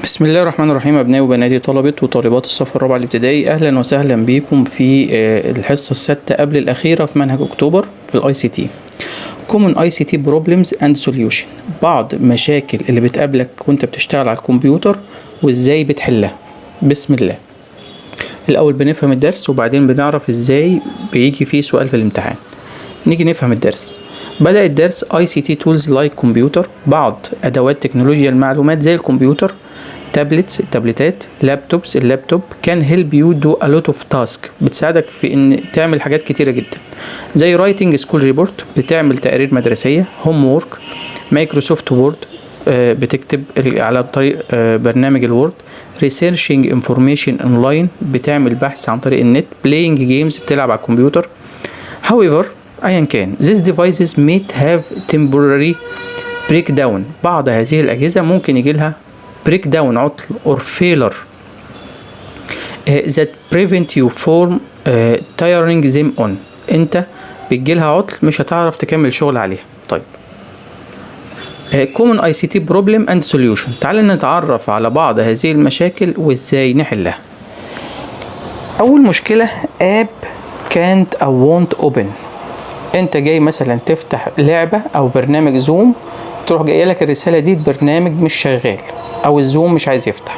بسم الله الرحمن الرحيم. أبنائي وبناتي طلبة وطالبات الصف الرابع الابتدائي، أهلا وسهلا بكم في الحصة السادسة قبل الأخيرة في منهج أكتوبر في ال ICT. Common ICT Problems and Solution، بعض مشاكل اللي بتقابلك وانت بتشتغل على الكمبيوتر وازاي بتحلها. بسم الله، الأول بنفهم الدرس وبعدين بنعرف ازاي بيجي فيه سؤال في الامتحان. نيجي نفهم الدرس. بدأ الدرس ICT tools like computer، بعض أدوات تكنولوجيا المعلومات زي الكمبيوتر، tablets التابلتات، laptops اللابتوب، can help you do a lot of task، بتساعدك في ان تعمل حاجات كتيرة جدا، زي writing school report، بتعمل تقارير مدرسية، homework، Microsoft Word، بتكتب على طريق برنامج ال Word، researching information online، بتعمل بحث عن طريق النت، playing games، بتلعب على الكمبيوتر. however، ايا كان، these devices may have temporary breakdown، بعض هذه الأجهزة ممكن يجي لها breakdown، عطل، or failure that prevent you from turning them on. انت بتجيلها عطل مش هتعرف تكمل شغل عليها. طيب، common ICT problem and solution، تعال نتعرف على بعض هذه المشاكل وازاي نحلها. اول مشكلة app can't او won't open. انت جاي مثلا تفتح لعبة او برنامج Zoom، تروح جاي لك الرسالة دي: البرنامج مش شغال او ال Zoom مش عايز يفتح.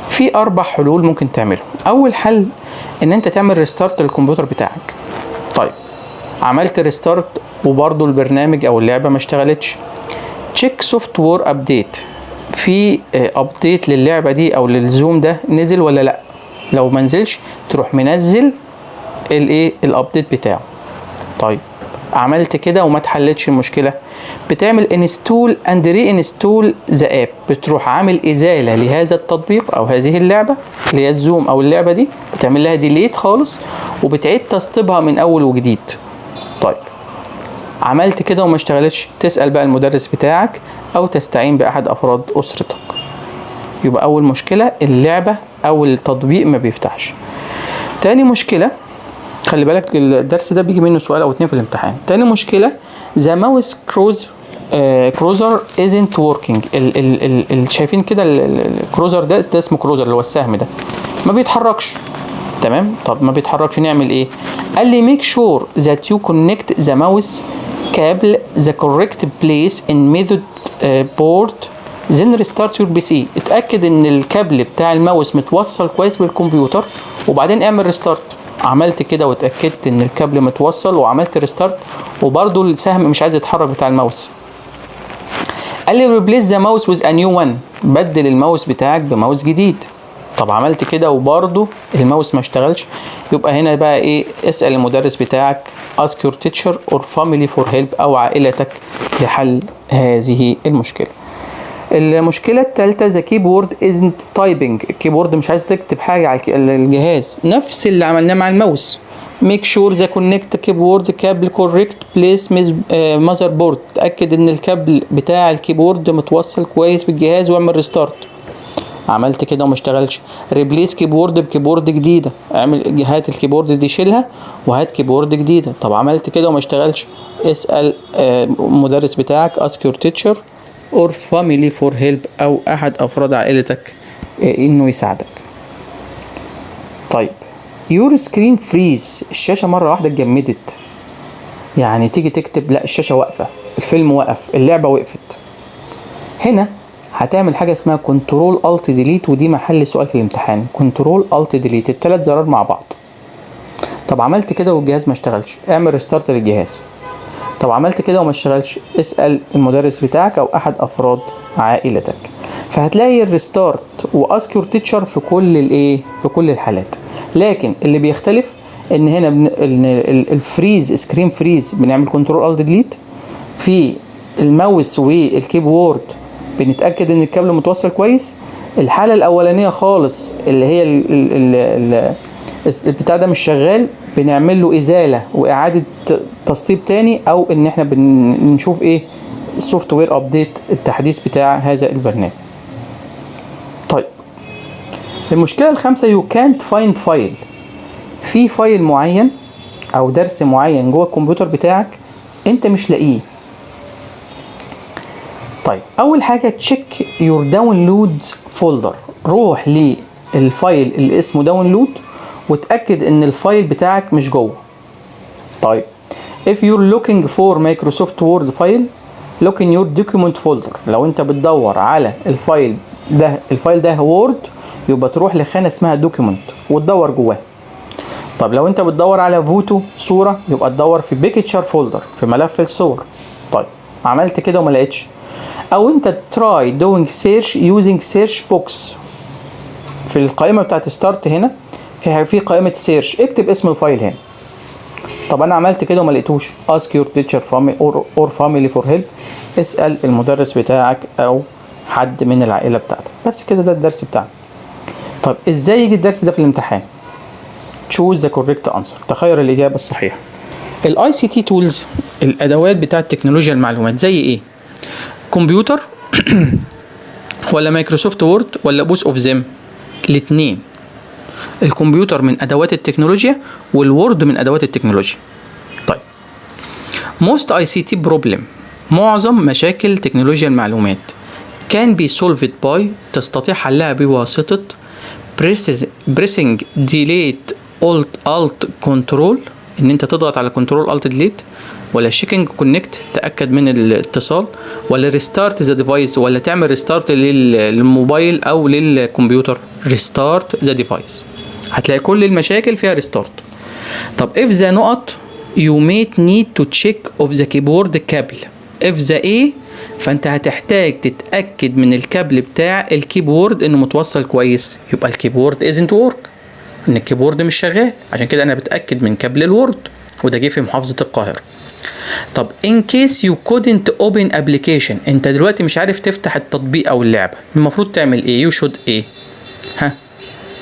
في اربع حلول ممكن تعمله. اول حل ان انت تعمل restart للكمبيوتر بتاعك. طيب، عملت restart وبرضه البرنامج او اللعبة ما اشتغلتش، check software update، في update للعبة دي او لل Zoom ده نزل ولا لا؟ لو ما نزلش تروح منزل الايه؟ ال update بتاعه. طيب، عملت كده وما اتحلتش المشكله، بتعمل install and reinstall the app، بتروح عامل ازالة لهذا التطبيق او هذه اللعبة اللي هي ال Zoom او اللعبة دي، بتعمل لها delete خالص وبتعيد تسطيبها من اول وجديد. طيب، عملت كده وما اشتغلتش، تسأل بقى المدرس بتاعك او تستعين باحد افراد اسرتك. يبقى اول مشكلة اللعبة او التطبيق ما بيفتحش. تاني مشكلة، خلي بالك الدرس ده بيجي منه سؤال او اتنين في الامتحان. تاني مشكلة the mouse cursor isn't working. ال ال ال ال شايفين كده ال cursor ده؟ ده اسمه cursor، اللي هو السهم ده، ما بيتحركش. تمام، طب ما بيتحركش نعمل ايه؟ قال لي make sure that you connect the mouse cable the correct place in motherboard، then restart your PC. اتاكد ان الكابل بتاع الماوس متوصل كويس بالكمبيوتر وبعدين اعمل restart. عملت كده واتاكدت ان الكابل متوصل وعملت restart وبرده السهم مش عايز يتحرك بتاع الماوس. قال لي replace the mouse with a new one، بدل الماوس بتاعك بماوس جديد. طب عملت كده وبرده الماوس ما اشتغلش، يبقى هنا بقى ايه؟ اسأل المدرس بتاعك، ask your teacher or family for help، او عائلتك لحل هذه المشكلة. المشكلة الثالثة the keyboard isn't typing، ال keyboard مش عايز تكتب حاجة على الجهاز. نفس اللي عملناه مع الماوس، make sure the connect keyboard cable correct place motherboard، تأكد ان الكابل بتاع ال keyboard متوصل كويس بالجهاز واعمل restart. عملت كده وما اشتغلش، replace keyboard ب keyboard جديده، اعمل هات ال keyboard دي شيلها وهات keyboard جديده. طب عملت كده وما اشتغلش، اسال المدرس بتاعك، ask your teacher or family for help، او احد افراد عائلتك انه يساعدك. طيب، your screen freeze، الشاشة مرة واحدة اتجمدت، يعني تيجي تكتب لا، الشاشة واقفة، الفيلم وقف، اللعبة وقفت. هنا هتعمل حاجة اسمها control alt delete، ودي محل سؤال في الامتحان. control alt delete، الثلاث زرار مع بعض. طب عملت كده والجهاز ما اشتغلش، اعمل restart للجهاز. طب عملت كده وما اشتغلش، اسأل المدرس بتاعك او احد افراد عائلتك. فهتلاقي ال restart و ask your teacher في كل الايه؟ في كل الحالات، لكن اللي بيختلف ان هنا إن ال freeze، screen freeze، بنعمل control alt delete. في ال mouse وال keyboard بنتاكد ان الكابل متوصل كويس. الحالة الاولانية خالص اللي هي ال ال ال البتاع ده مش شغال، بنعمل له ازالة واعاده تسطيب تاني، او ان احنا بنشوف ايه؟ ال software update، التحديث بتاع هذا البرنامج. طيب، المشكلة الخامسة يو كانت فايند فايل، في file معين او درس معين جوه الكمبيوتر بتاعك انت مش لاقيه. طيب، طيب، اول حاجة check your downloads folder، روح لل file اللي اسمه download وتاكد ان ال file بتاعك مش جوه. طيب، if you're looking for Microsoft Word file، look in your document folder. لو انت بتدور على ال file ده، ال file ده Word، يبقى تروح لخانه اسمها document وتدور جواه. طب لو انت بتدور على فوتو، صوره، يبقى تدور في picture folder، في ملف الصور. طيب، عملت كده وما لقيتش، او انت try doing search using search box. في القائمة بتاعت start هنا في قائمة search، اكتب اسم ال file هنا. طب انا عملت كده وما لقيتوش، ask your teacher or family for help، اسأل المدرس بتاعك او حد من العائلة بتاعتك. بس كده، ده الدرس بتاعنا. طب ازاي يجي الدرس ده في الامتحان؟ choose the correct answer، تخير الإجابة الصحيحة. ال ICT tools، الأدوات بتاعت تكنولوجيا المعلومات، زي إيه؟ كمبيوتر ولا Microsoft Word ولا both of them؟ الاثنين. الكمبيوتر من ادوات التكنولوجيا وال Word من ادوات التكنولوجيا. طيب، most ICT problem، معظم مشاكل تكنولوجيا المعلومات، can be solved by، تستطيع حلها بواسطة pressing delete alt alt control، ان انت تضغط على control alt delete، ولا checking connect، تاكد من الاتصال، ولا restart the device، ولا تعمل restart للموبايل او للكمبيوتر؟ restart the device، هتلاقي كل المشاكل فيها restart. طب if the نقط، you may need to check of the keyboard cable. if the ايه؟ فانت هتحتاج تتاكد من الكابل بتاع ال keyboard انه متوصل كويس. يبقى ال keyboard isn't work، ان ال keyboard مش شغال، عشان كده انا بتاكد من كابل ال Word، وده جه في محافظة القاهره. طب in case you couldn't open application، انت دلوقتي مش عارف تفتح التطبيق او اللعبه، المفروض تعمل ايه؟ you should ايه؟ ها،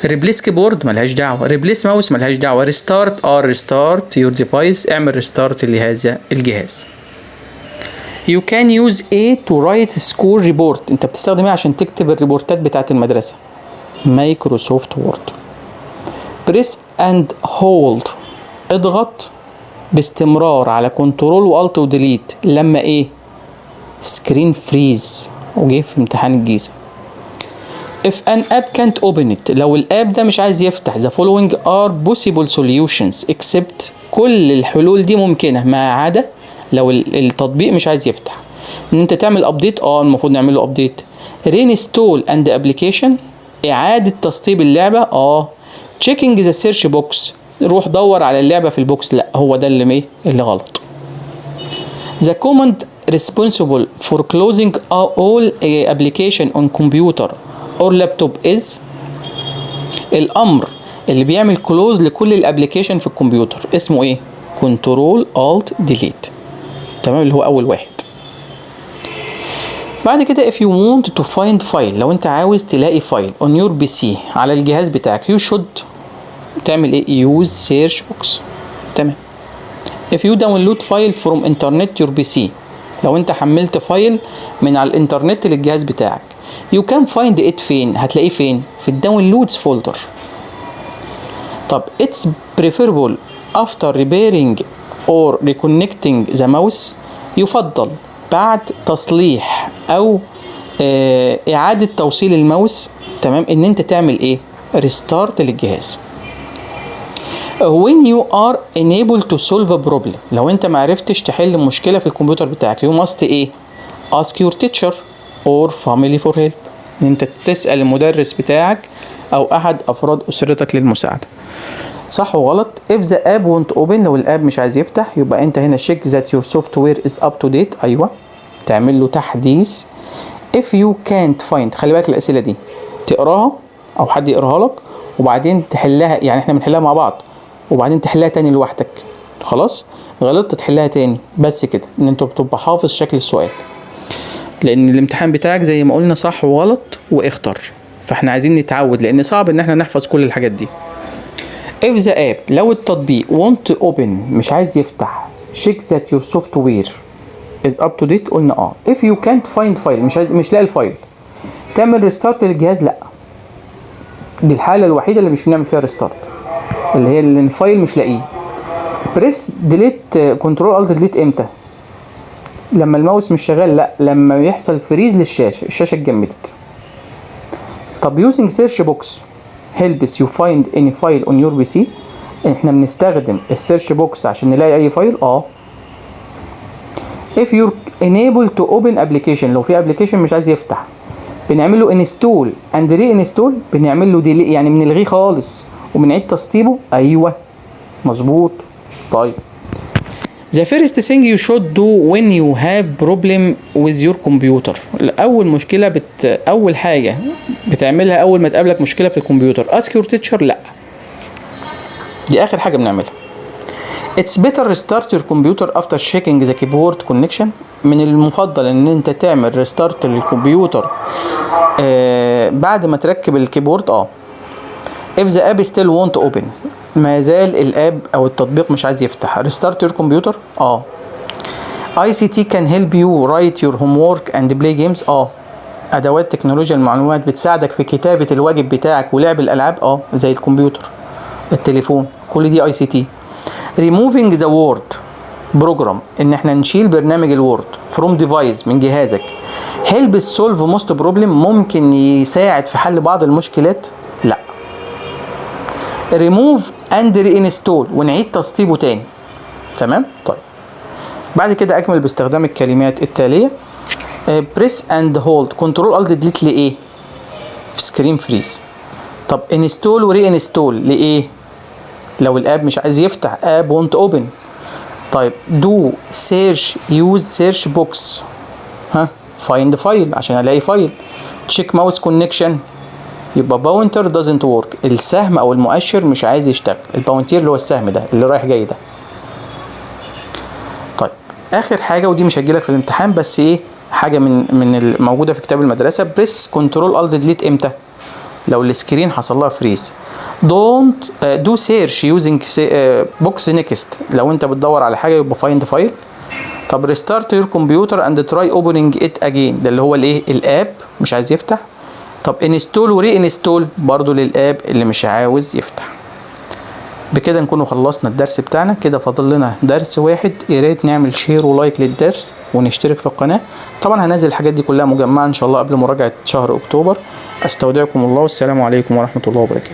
replace keyboard ملهاش دعوه، replace mouse ملهاش دعوه، restart، restart your device، اعمل restart لهذا الجهاز. You can use ايه to write school report؟ انت بتستخدم ايه عشان تكتب ال reportات بتاعت المدرسة؟ Microsoft Word. press and hold، اضغط باستمرار على control و alt و delete لما ايه؟ screen freeze، وجه في امتحان الجيزة. if an app can't open it، لو ال app ده مش عايز يفتح، the following are possible solutions except، كل الحلول دي ممكنة ما عدا لو التطبيق مش عايز يفتح: ان انت تعمل update، المفروض نعمل له update، reinstall and application، اعادة تسطيب اللعبة، checking the search box، روح دور على اللعبة في ال box. لا، هو ده اللي ايه اللي غلط. The command responsible for closing all application on computer or laptop is؟ الامر اللي بيعمل close لكل ال application في الكمبيوتر اسمه ايه؟ control alt delete، تمام، اللي هو اول واحد. بعد كده if you want to find file، لو انت عاوز تلاقي file on your PC، على الجهاز بتاعك، you should تعمل ايه؟ use search box، تمام. if you download file from internet your PC، لو انت حملت file من على الانترنت للجهاز بتاعك، you can find it فين؟ هتلاقيه فين؟ في ال downloads folder. طب it's preferable after repairing or reconnecting the mouse، يفضل بعد تصليح او اعادة توصيل الماوس، تمام، ان انت تعمل ايه؟ restart للجهاز. when you are unable to solve a problem، لو انت ما عرفتش تحل مشكلة في الكمبيوتر بتاعك، you must ايه؟ ask your teacher or family for help، ان انت تسأل المدرس بتاعك او احد افراد اسرتك للمساعدة. صح وغلط. if the app won't open، لو ال app مش عايز يفتح، يبقى انت هنا check that your software is up to date، ايوه، تعمل له تحديث. if you can't find، خلي بالك، الاسئلة دي تقراها او حد يقراها لك وبعدين تحلها، يعني احنا بنحلها مع بعض وبعدين تحلها تاني لوحدك. خلاص، غلطت تحلها تاني، بس كده ان انت بتبقى حافظ شكل السؤال، لان الامتحان بتاعك زي ما قلنا صح وغلط واختر، فاحنا عايزين نتعود لان صعب ان احنا نحفظ كل الحاجات دي. if the app، لو التطبيق won't open، مش عايز يفتح، check that your software is up to date، قلنا اه. if you can't find file، مش لاقي ال file، تعمل restart للجهاز؟ لا، دي الحالة الوحيدة اللي مش بنعمل فيها restart، اللي هي اللي ال file مش لاقيه. press delete control alt delete امتى؟ لما الماوس مش شغال؟ لا، لما يحصل freeze للشاشه، الشاشة اتجمدت. طب using search box helps you find any file on your PC. احنا بنستخدم ال search box عشان نلاقي اي file. If you're unable to open application، لو في application مش عايز يفتح، بنعمل له install and reinstall، بنعمل له delete يعني بنلغيه خالص وبنعيد تسطيبه. ايوه مظبوط. طيب، The first thing you should do when you have problem with your computer. أول مشكلة أول حاجة بتعملها أول ما تقابلك مشكلة في الكمبيوتر؟ ask your teacher؟ لا، دي آخر حاجة بنعملها. It's better restart your computer after checking the keyboard connection. من المفضل ان انت تعمل restart للكمبيوتر بعد ما تركب ال keyboard. If the app still won't open، ما زال ال app او التطبيق مش عايز يفتح، restart your computer. ICT can help you write your homework and play games. ادوات تكنولوجيا المعلومات بتساعدك في كتابة الواجب بتاعك ولعب الالعاب. زي الكمبيوتر، التليفون، كل دي اي سي تي. removing the word program، ان احنا نشيل برنامج ال Word from device من جهازك، help solve most problem، ممكن يساعد في حل بعض المشكلات؟ لا. remove and reinstall، ونعيد تسطيبه تاني. تمام. طيب، بعد كده اكمل باستخدام الكلمات التاليه. press and hold control alt delete لايه؟ في screen freeze. طب install و reinstall لايه؟ لو ال app مش عايز يفتح، app won't open. طيب، do search use search box، ها، find file عشان الاقي file. check mouse connection، يبقى pointer doesn't work، السهم او المؤشر مش عايز يشتغل، ال pointer اللي هو السهم ده اللي رايح جاي ده. طيب، اخر حاجه، ودي مش هتجيلك في الامتحان بس ايه، حاجة من الموجودة في كتاب المدرسه. press control alt delete امتى؟ لو ال screen حصل لها freeze. don't do search using box next، لو انت بتدور على حاجة يبقى find file. طب restart your computer and try opening it again، ده اللي هو الايه؟ ال app مش عايز يفتح. طب install و reinstall برضو لل app اللي مش عاوز يفتح. بكده نكون خلصنا الدرس بتاعنا. كده فاضل لنا درس واحد. يا ريت نعمل share و like للدرس ونشترك في القناة. طبعا هنزل الحاجات دي كلها مجمعة ان شاء الله قبل مراجعة شهر اكتوبر. استودعكم الله، والسلام عليكم ورحمة الله وبركاته.